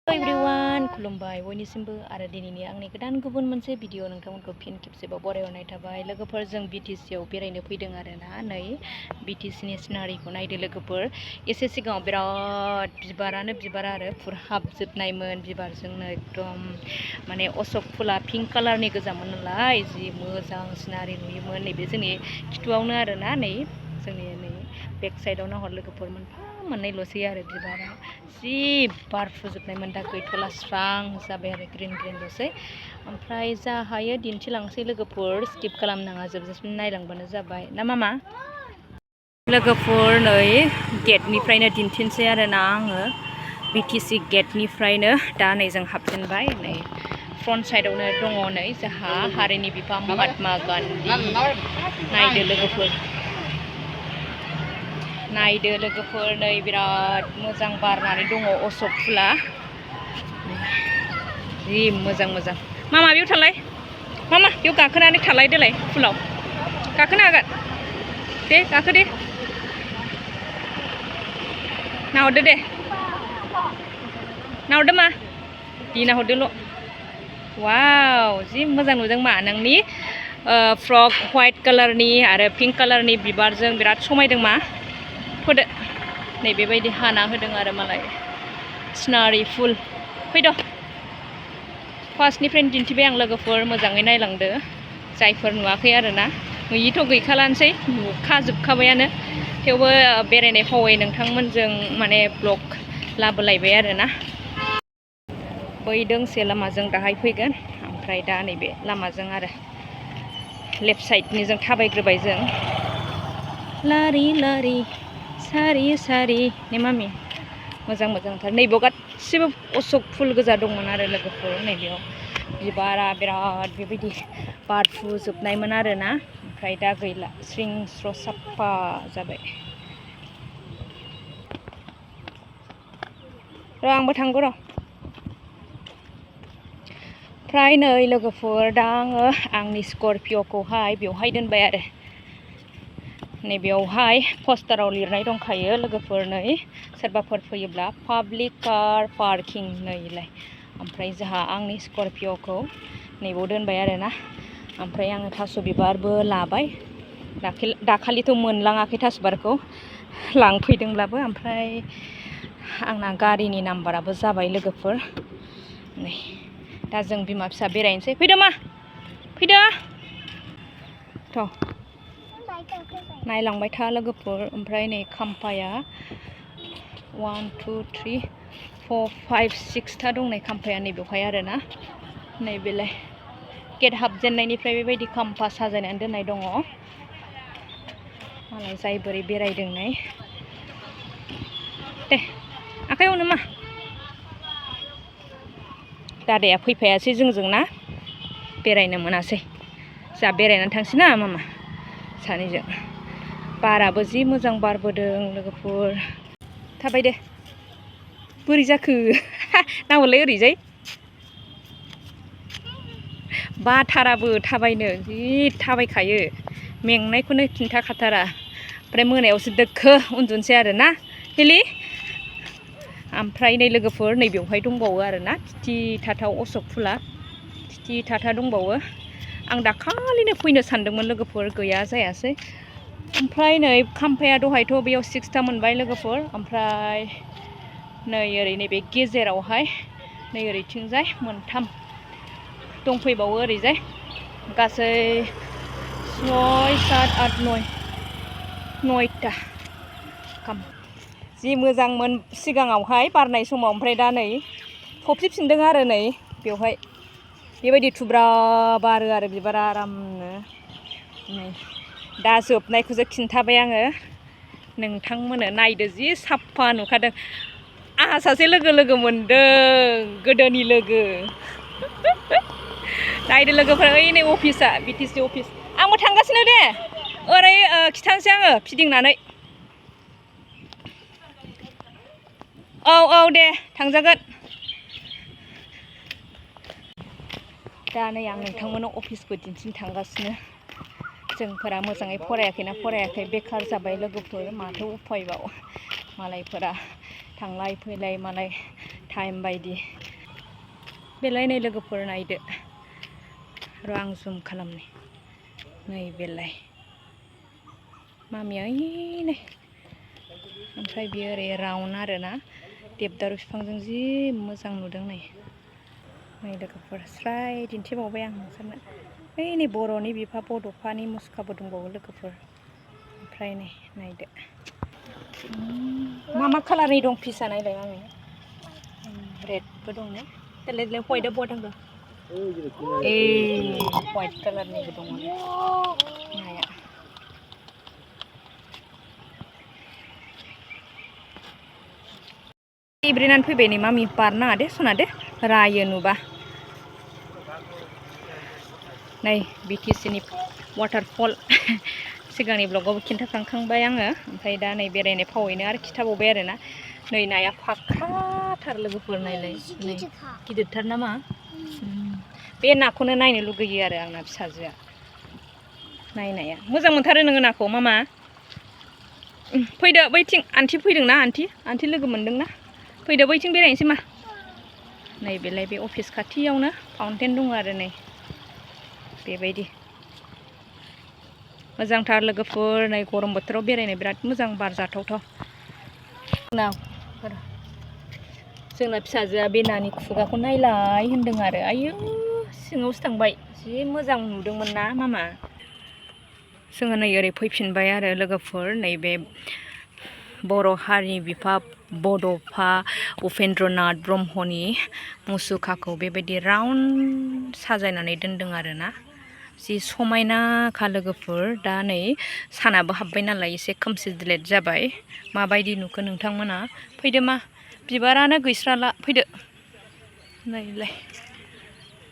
everyone खुलुमबाय बयनिसिमबो आरो दिनैनि आंनि गोदान गुबुन मोनसे भिडिअ नोंथांमोनखौ फिन खेबसेबाव बरायहरनाय थाबाय लोगोफोर जों BTC आव बेरायनो फैदों आरोना नै BTC नि सिनारिखौ नायदो लोगोफोर एसे सिगाङाव बिराद बिबारानो बिबार आरो फुरहाबजोबनायमोन बिबारजोंनो एकदम माने अशक फुला पिंक कालारनि गोजामोन नालाय जि मोजां सिनारि नुयोमोन नैबे जोंनि खिथुआवनो आरोना नै जोंनि नै बेक साइडआव नाहर लोगोफोर मोनफा मोननैल'सै आरो बिबारा जि बारफुजोबनायमोन दा गैथ'ला स्रां जाबाय आरो ग्रीन ल'सै ओमफ्राय जा हायो दिन्थिलांसै लोगोफोर स्किप खालामनाङा जोबजासिम नायलांबानो जाबाय ना मामा लोगोफोर नै गेटनिफ्रायनो दिन्थिनोसै आरोना आङो BTC गेटनिफ्रायनो दा नै जों हाबजेनबाय नै फ्रन्ट साइडआवनो दङ नै जोंहा हारिनि बिफा महात्मा गान्धी नायदो लोगोफोर नै बिराद मोजां बारनानै दङ अशक फुला जि मोजां मामा बेयाव थालाय मामा बेयाव गाखोनानै थालाय देलाय फुलाव गाखोनो हागोन दे गाखो दे नाहरदो दे नाहरदो मा दि नाहरदोल' वाव जि मोजां नुदों मा नोंनि फ्रक व्हाइट कालारनि आरो पिंक कालारनि बिबारजों बिराद समायदों मा फोदो नै बेबायदि हाना होदों आरो मालाय सिनारि फुल फैद' फार्स्टनिफ्रायनो दिन्थिबाय आं लोगोफोर मोजाङै नायलांदो जायफोर नुवाखै आरोना नुयिथ' गैखालानोसै नुखाजोबखाबायानो थेवबो बेरायनाय फावै नोंथांमोनजों माने ब्लग लाबोलायबाय आरोना बै दोंसे लामाजों दाहाय फैगोन ओमफ्राय दा नैबे लामाजों आरो लेफ्ट साइडनि जों थाबायग्रोबाय जों लारि लारि सारि सारि ने मामि मोजांथार नैबेयाव गासिबो अशक फुल गोजा दंमोन आरो लोगोफोर नैबेयाव बिबारा बिराद बेबायदि बारफुजोबनायमोन आरोना ओमफ्राय दा गैला स्रिं स्र' साफा जाबाय र' आंबो थांगौ र' ओमफ्राय नै लोगोफोर दा आङो आंनि स्करपिअ'खौहाय बेवहाय दोनबाय आरो नैबेयावहाय पस्टाराव लिरनाय दंखायो लोगोफोर नै सोरबाफोर फैयोब्ला पाब्लिक कार पार्किं नैलाय ओमफ्राय जोंहा आंनि स्करपिअ'खौ नैबाव दोनबाय आरोना ओमफ्राय आङो थास' बिबारबो लाबाय दाखालिथ' मोनलाङाखै थास' बिबारखौ लांफैदोंब्लाबो ओमफ्राय आंना गारिनि नाम्बाराबो जाबाय लोगोफोर नै दा जों बिमा फिसा बेरायनोसै फैदो मा फैदो थ' नायलांबाय था लोगोफोर ओमफ्राय नै खाम्फाया 1 2 3 4 5 6 था दं नै खाम्फाया नैबेवहाय आरोना नैबेलाय गेट हाबजेननायनिफ्राय बेबायदि खाम्फा साजायनानै दोननाय दङ मालाय जाय बोरै बेरायदों नै दे आखाइ हमनो मा दादाया फैफायासै जोंजों ना बेरायनो मोनासै जा बेरायनानै थांसै ना मामा सानैजों बाराबो जि मोजां बारबोदों लोगोफोर थाबाय दे बोरै जाखो नाहरलाय ओरैजाय बाथाराबो थाबायनो जि थाबायखायो मेंनायखौनो खिन्थाखाथारा ओमफ्राय मोनायावसो दोखो उन्दुनोसै आरोना हिलि ओमफ्राय नै लोगोफोर नैबेवहाय दंबावो आरोना थिथि थाथाव अशक फुला थिथि थाथा दंबावो आं दाखालिनो फैनो सानदोंमोन लोगोफोर गैया जायासै ओमफ्राय नै खाम्फाया दहायथ' बेयाव 6था मोनबाय लोगोफोर ओमफ्राय नै ओरै नैबे गेजेरावहाय नै ओरैथिंजाय मोनथाम दंफैबावो ओरैजाय गासै 6 7 8 9 9था जि मोजांमोन सिगाङावहाय बारनाय समाव ओमफ्राय दा नै थफिफिनदों आरो नै बेवहाय बेबायदि थुब्रा बारो आरो बिबारा आरामनो नै दा जोबनायखौसो खिन्थाबाय आङो नोंथांमोननो नायदो जि साफा नुखादों आंहा सासे लोगो मोनदों गोदोनि लोगो नायदो लोगोफोरा ओइ नै अफिसा BTC अफिस आंबो थांगासिनो दे ओरै खिथानोसै आङो फिदिंनानै औ दे थांजागोन दा नै आं नोंथांमोननो अफिसखौ दिन्थिनो थांगासिनो जोंफोरा मोजाङै फरायाखैना फरायाखै बेखार जाबाय लोगोफोर माथो उफायबाव मालायफोरा थांलाय फैलाय मालाय टाइम बायदि बेलाय नै लोगोफोर नायदो र' आं जुम खालामनि नै बेलाय मामिया नै ओमफ्राय बियो ओरै राउन्ड आरोना देबदारु बिफांजों जि मोजां नुदों नै लोगोफोर स्राय दिन्थिबावबाय आं नोंसोरनो ओइ नै बर'नि बिफा बड'फानि मुसुखाबो दंबावो लोगोफोर ओमफ्राय नै नायदो मा कालारनि दं फिसा नायलाय मामि रेडबो दं ने देलाय व्हाइटआ बहा थांदों व्हाइट कालारनिबो दङ नाया इब्रेनानै फैबाय नै मामि बारनाङा दे सना दे रायो नुबा नै बिटिसिनि वाटारफल सिगांनि ब्लगावबो खिन्थाखांबाय आङो ओमफ्राय दा नै बेरायनाय फावैनो आरो खिथाबावबाय आरोना नै नाया फाख्राथार लोगोफोर नायलाय नै गिदिरथार नामा बे नाखौनो नायनो लुगैयो आरो आंना फिसाजोआ नायनाया मोजां मोनथारो नोङो नाखौ मामा फैदो बैथिं आन्टि फैदोंना आन्टि लोगो मोनदोंना फैदो बैथिं बेरायनोसै मा नै बेलाय बे अफिस खाथियावनो फाउन्टेन दङ आरो नै बेबायदि मोजांथार लोगोफोर नै गरम बोथोराव बेरायनो बिराद मोजां बार जाथावथाव जोंना फिसाजोआ बे नानि खुगाखौ नायलाय होनदों आरो आयौ सिङावसो थांबाय जि मोजां नुदोंमोन ना मामा जोङो नै ओरै फैफिनबाय आरो लोगोफोर नैबे बर' हारिनि बिफा बड'फा उपेन्द्रनाथ ब्रह्मनि मुसुखाखौ बेबायदि राउन्ड साजायनानै दोनदों आरोना जि समायनाखा लोगोफोर दा नै सानाबो हाबबाय नालाय एसे खोमसि दिलेट जाबाय माबायदि नुखो नोंथांमोना फैदो मा बिबारानो गैस्राला फैदो नायलाय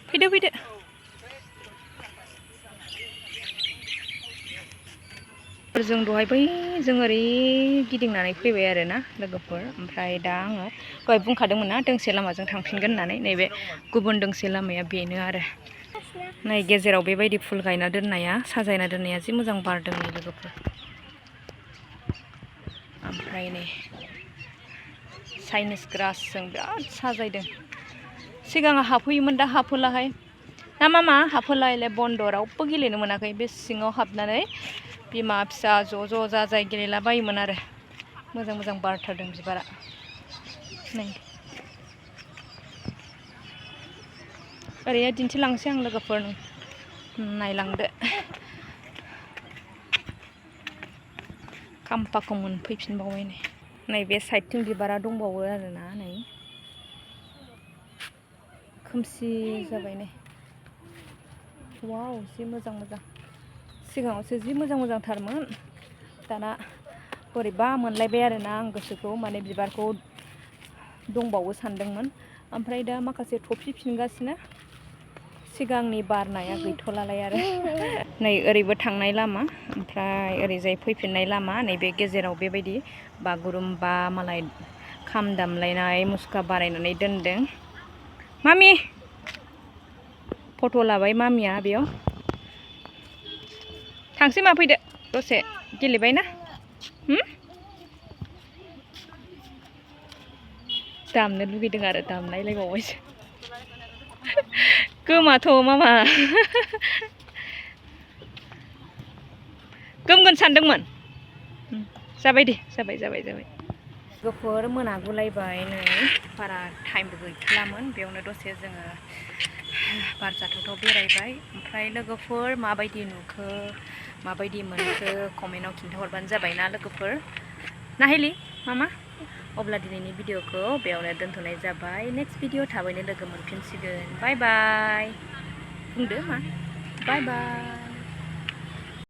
फैदो जों दहाय जों ओरै गिदिंनानै फैबाय आरोना लोगोफोर ओमफ्राय दा आङो दहाय बुंखादोंमोन ना दोंसे लामाजों थांफिनगोन होननानै नैबे गुबुन दोंसे लामाया बेनो आरो नै गेजेराव बेबायदि फुल गायना दोननाया साजायना दोननाया जि मोजां बारदों नै लोगोफोर ओमफ्राय नै चाइनिस ग्रासजों बिराद साजायदों सिगाङाव हाबफैयोमोन दा हाबफोलाहाय ना मामा हाबफोलायलाय बन्द' रावबो गेलेनो मोनाखै बे सिङाव हाबनानै बिमा फिसा ज' जाजाय गेलेला बायोमोन आरो मोजां बारथारदों बिबारा नै ओरैहाय दिन्थिलांसै आं लोगोफोर नायलांदो खाम्फाखौ मोनफैफिनबावबाय नै बे साइडथिं बिबारा दंबावो आरोना नै खोमसि जाबाय नै वाव जि मोजां सिगाङावसो जि मोजांथारमोन दाना बोरैबा मोनलायबाय आरोना आं गोसोखौ माने बिबारखौ दंबावो सानदोंमोन ओमफ्राय दा माखासे थफिफिनगासिनो सिगांनि बारनाया गैथ'लालाय आरो नै ओरैबो थांनाय लामा ओमफ्राय ओरैजाय फैफिननाय लामा नैबे गेजेराव बेबायदि बागुरुम्बा मालाय खाम दामलायनाय मुसुखा बानायनानै दोनदों मामि फट' लाबाय मामिया बेयाव थांसै मा फैदो दसे गेलेबाय ना दामनो लुगैदों आरो दामनायलायबावबायसो गोमाथ' मामा गोमगोन सानदोंमोन जाबाय दे जाबाय लोगोफोर मोनागुलायबाय नै बारा टाइमबो गैथ'लामोन बेयावनो दसे जोङो बार जाथावथाव बेरायबाय ओमफ्राय लोगोफोर माबायदि नुखो माबायदि मोनखो कमेन्टआव खिन्थाहरबानो जाबायना लोगोफोर नाहैलि मामा अब्ला दिनैनि भिडिअखौ बेयावनो दोनथ'नाय जाबाय नेक्स्ट भिडिअ थाबैनो लोगो मोनफिनसिगोन बाय बाय बुंदो मा बाय बाय